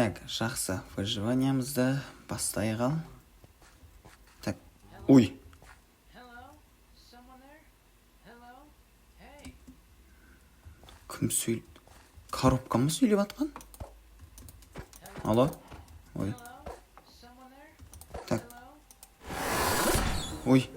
Так, жақсы, выживаниямызды бастайық. Ал так, ой. Hello? Someone there? Hello? Hey. Кім сөйл, коробка ма сөйлеп жатқан? Алло, ой. Hello? Someone there? Так. Hello? Ой,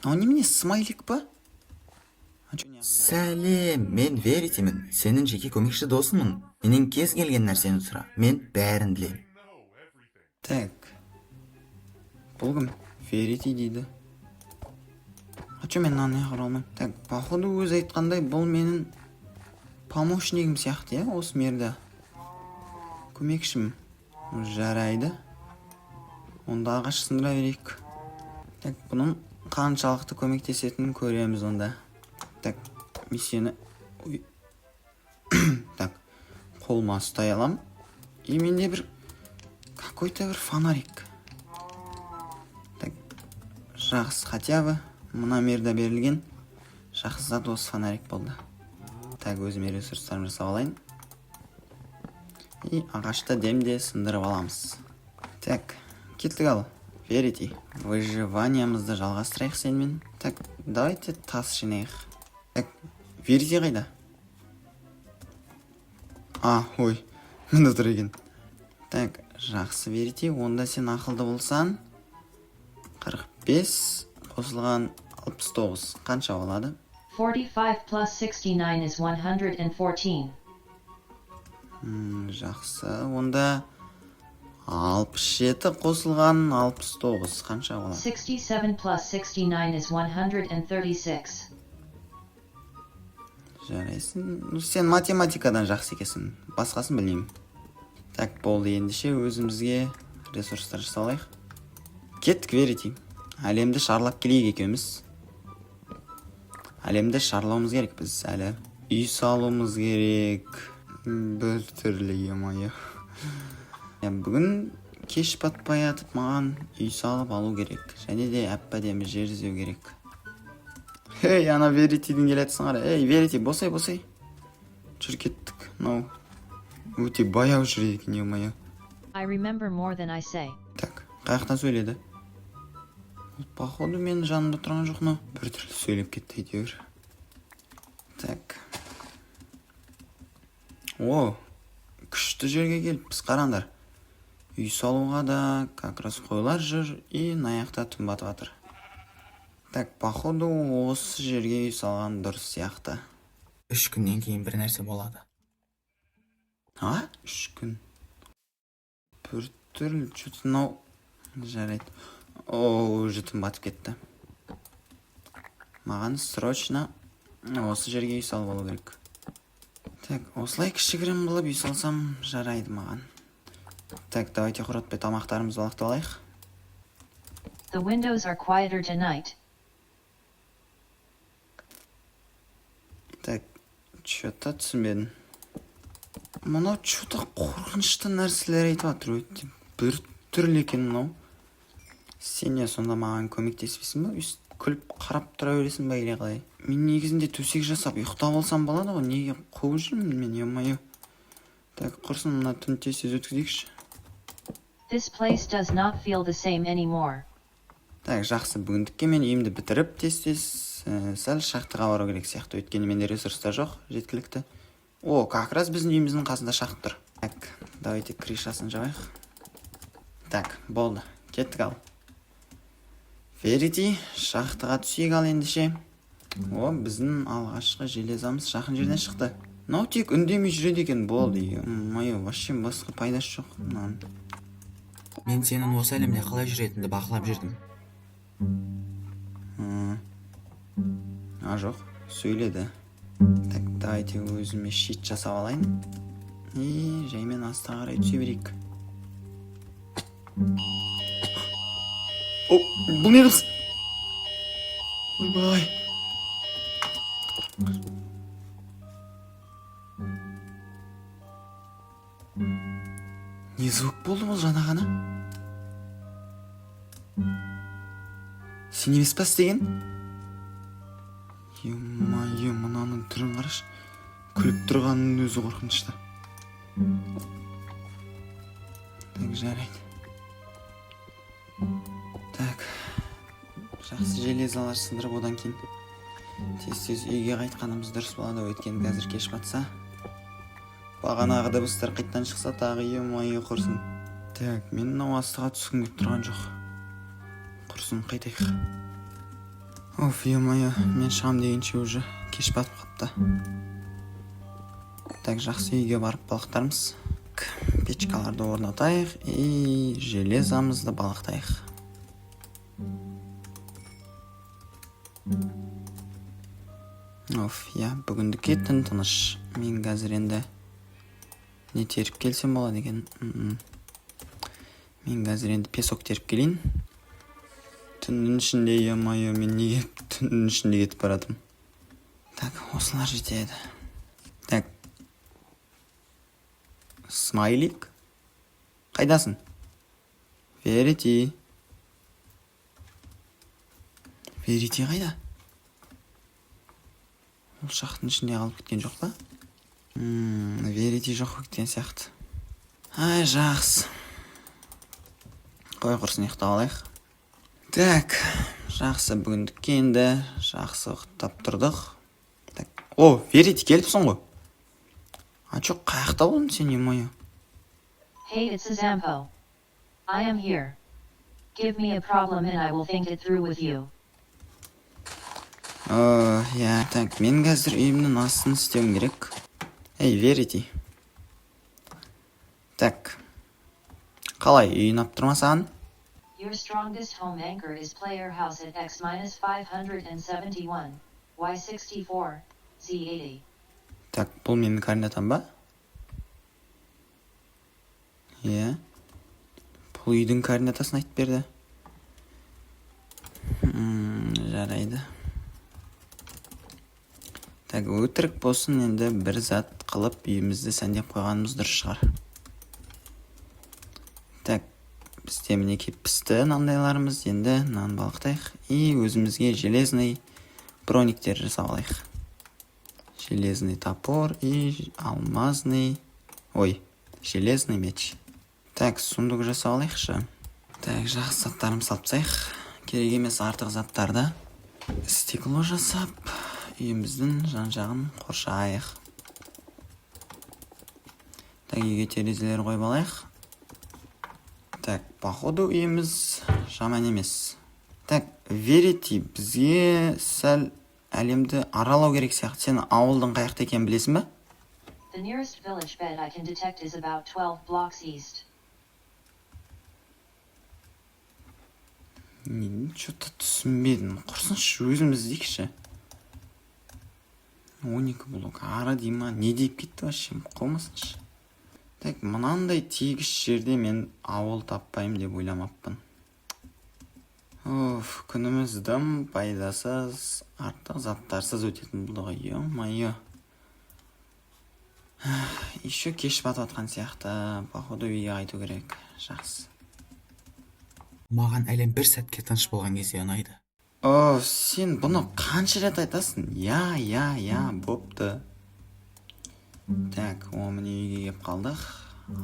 мынау немене, смайлик па? А чё не- Сәлем, мен Веритимін, сенің жеке көмекші досыңмын. Менен кез келген нәрсені сұра, мен бәрін білемін. Так, бұл кім? Верити дейді. А чё мен мынаны неғып алмаймын? Так, походу, өзі айтқандай, бұл менің помощнигім сияқты, иә, осы мирда көмекшім. Жарайды, онда ағаш сындыра берейік. Так, бұның қаншалықты көмектесетінін көреміз онда. Так, миссияны, ой, так, қолыма ұстай аламын. И менде бір какой-то бір фонарик. Так, жақсы, хотя бы мына мирда берілген жақсы зат осы фонарик болды. Так, өзіме ресурстарымды жасап алайын и ағашты демде сындырып аламыз. Так, кеттік. Ал, Верити, выживаниямызды жалғастырайық сенімен. Так, давайте тас жинайық. Так, Верити қайда? А, ой, мында тұр екен. Так, жақсы, Верити, онда сен ақылды болсаң, 45 қосылған 69 қанша болады? 45 plus 69 is 114. Жақсы, онда 67 қосылған 69 қанша болады? 67 plus 69 is 136. Жарайсың. Ну, сен математикадан жақсы екенсің, басқасын білмеймін. Так, болды, ендеше өзімізге ресурстар жасап алайық. Кеттік, Верити, әлемді шарлап келейік екеуміз. Әлемді шарлауымыз керек, біз әлі үй салуымыз керек. Біртүрлі, ё-моё. Бүгін кеш батпай атып маған үй салып алу керек және де әп әдемі жер іздеу керек. Ей, ана Веритидің келатсың, қара. Ей, Верити, босай, босай, жүр, кеттік. Мынау өте баяу жүреді екен, ё-моё. I remember more than I say. Так, қай жақтан сөйледі ол? Походу, менің жанымда тұрған жоқ, мынау біртүрлі сөйлеп кетті әйтеуір. Так, о, күшті жерге келіппіз, қараңдар. Үй салуға да как раз қойлар жүр и мына жақта түн батып жатыр. Так, походу, осы жерге үй салған дұрыс сияқты. 3 күннен кейін бір нәрсе болады. А, 3 күн? Біртүрлі че-то мынау. Жарайды. О, уже түн батып кетті. Маған срочно осы жерге үй салып алу керек. Так, осылай кішігірім қылып үй салсам, жарайды маған. Так, давайте құртпай тамақтарымызды алақтап алайық. The windows are quieter tonight. Так, че-то түсінбедім. Мынау че-то қорқынышты нәрселер айтып жатыр, өте біртүрлі екен мынау. Сен не, сонда маған көмектеспейсің ба? Өйстіп күліп қарап тұра бересің ба или қалай? Мен негізінде төсек жасап ұйықтап алсам болады ғой, неге қуып жүрмін мен, ё-моё? Так, құрсын, мына түн тез тез өткізейікші. This place does not feel the same anymore. Так, жақсы, бүгіндікке мен үйімді бітіріп, тез тез сәл шахтаға бару керек сияқты, өйткені менде ресурстар жоқ жеткілікті. О, как раз біздің үйіміздің қасында шахта тұр. Так, давайте крышасын жабайық. Так, болды, кеттік. Ал, Верити, шахтаға түсейік. Ал ендеше, о, біздің алғашқы железамыз жақын жерден шықты. Мынау тек үндемей жүреді екен, болды, ё-моё, вообще басқа пайдасы жоқ мынаның. Мен сенің осы әлемде қалай жүретініңді бақылап жүрдім. А, жоқ, сөйледі. Так, давайте өзіме щит жасап алайын и жаймен астыға қарай түсе берейік. О, бұл не дыбыс? Ойбай, не звук болды бұл жаңа ғана? Сен емес па істеген? Ё-моё, мынаның түрін қарашы, күліп тұрғанының өзі қорқынышты. Так, жарайды. Так, жақсы, железалар сындырып, одан кейін тез-тез үйге қайтқанымыз дұрыс болады, өйткені қазір кеш батса, бағанағы дыбыстар қайттан шықса тағы, ё-моё, құрсын. Так, мен мынау астыға түскім келіп тұрған жоқ. Құрсын, қайтайық. Оф, ё-моё, мен шығам дегенше уже кеш батып қалыпты. Так, жақсы, үйге барып балықтармыз. Печкаларды орнатайық и железамызды балықтайық. Оф, иә, бүгіндікке түн тыныш. Мен қазір енді не теріп келсем болады екен? Мен қазір енді песок теріп келейін. Түннің ішінде, ё-моё, мен неге түннің ішінде кетіп баратырмын? Так, осылар жетеді. Так. Смайлик? Қайдасың? Верити. Верити қайда? Ол шахтың ішінде қалып кеткен жоқ па? Верити жоқ болып кеткен сияқты. Ай, жақсы. Қой, құрсын, ұйықтап алайық. Так, жақсы, бүгіндікке енді жақсы ұйықтап тұрдық. Так, о, Верити, келіпсің ғой. А чё, қаяқта болдың сен, ё-моё? Hey, it's Azampo. I am here. Give me a problem and I will think it through with you. Иә, так, мен қазір үйімнің астын істеуім керек. Ей, Верити. Так. Қалай, үй ұнап тұр ма саған? Your strongest home anchor is player house at x minus 571, y64, z80. Так, бұл менің координатам ба? Иә. Бұл үйдің координатасын айтып берді. Жарайды. Так, өтірік болсын, енді бір зат қылып үйімізді сәндеп қойғанымыз дұрыс шығар. Так, бізде мінекей пісті мынандайларымыз, енді нан балықтайық и өзімізге железный брониктер жасап алайық. Железный топор и алмазный, ой, железный меч. Так, сундук жасап алайықшы. Так, жақсы, заттарымызды салып тастайық. Керек емес артық заттарды. Стекло жасап, үйіміздің жан-жағын қоршайық. Так, үйге терезелер қойып алайық. Так, походу үйіміз жаман емес. Так, Верити, бізге сәл әлемді аралау керек сияқты. Сен ауылдың қаяқта екенін білесің бе? The nearest village bed I can detect is about 12 blocks east. Мен чё-то түсінбедім. Құрсыншы, өзіміз іздейікші. 12 блок ары дей ма, не деп кетті вообще, қоймасыншы. Так, мынандай тегіс жерде мен ауыл таппаймын деп ойламаппын. Оф, күніміз дым пайдасыз, артық заттарсыз өтетін болды ғой, ё-моё. Еще кеш батып жатқан сияқты, походу үйге қайту керек. Жақсы. Маған әлем бір сәтке тыныш болған кезде ұнайды. О, сен бұны қанша рет айтасың? Я, я, я, бопты. Так, о, міне үйге келіп қалдық.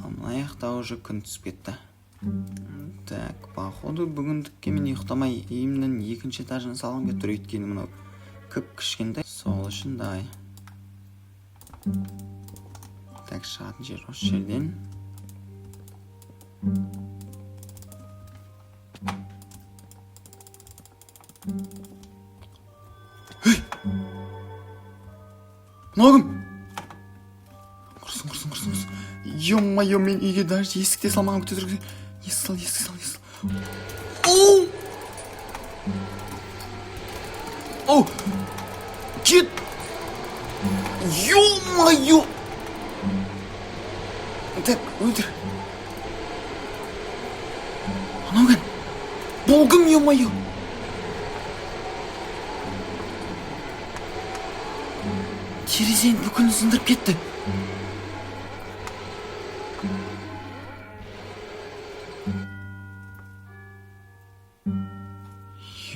Ал мына жақта уже күн түсіп кетті. Так, походу бүгіндікке мен ұйықтамай үйімнің екінші этажын салғым келіп тұр, өйткені мынау кіп-кішкентай. Сол үшін давай. Так, шығатын жер осы жерден. Ей! Мынау кім? Құрсын, құрсын, құрсын, құрсын. Ё-моё, мен үйге даже есік те салмаған, күте тұр. Есік сал, есік сал, есік сал. Оу! Оу! Кет! Ё-моё! Так, өлтір. Анау кім? Бұл кім, ё-моё? Терезені бүкілін сындырып кетті.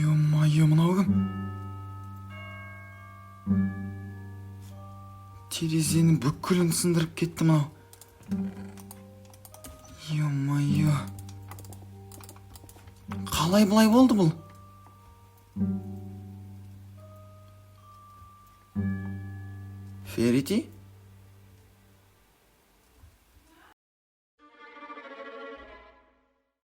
Ё-моё, мынау кім? Терезенің бүкілін сындырып кетті мынау. Ё-моё. Қалай бұлай болды бұл? Ферити?